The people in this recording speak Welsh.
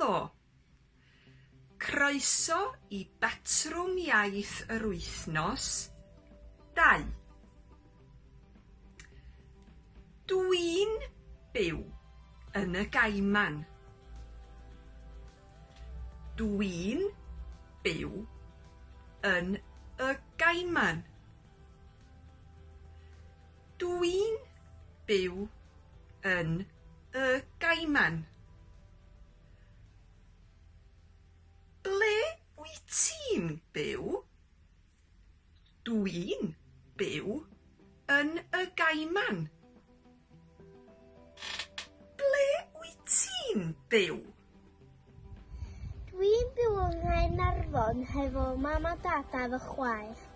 Helo! Croeso i Batrwm Iaith yr Wythnos 2. Dwi'n byw yn y Gaiman. Dwi'n byw yn y Gaiman. Dwi'n byw yn y Gaiman. Ble wyt ti'n byw? Dwi'n byw yn y Gaiman. Ble wyt ti'n byw? Dwi'n byw yng Nghaernarfon hefo mam a dad a fy chwaer.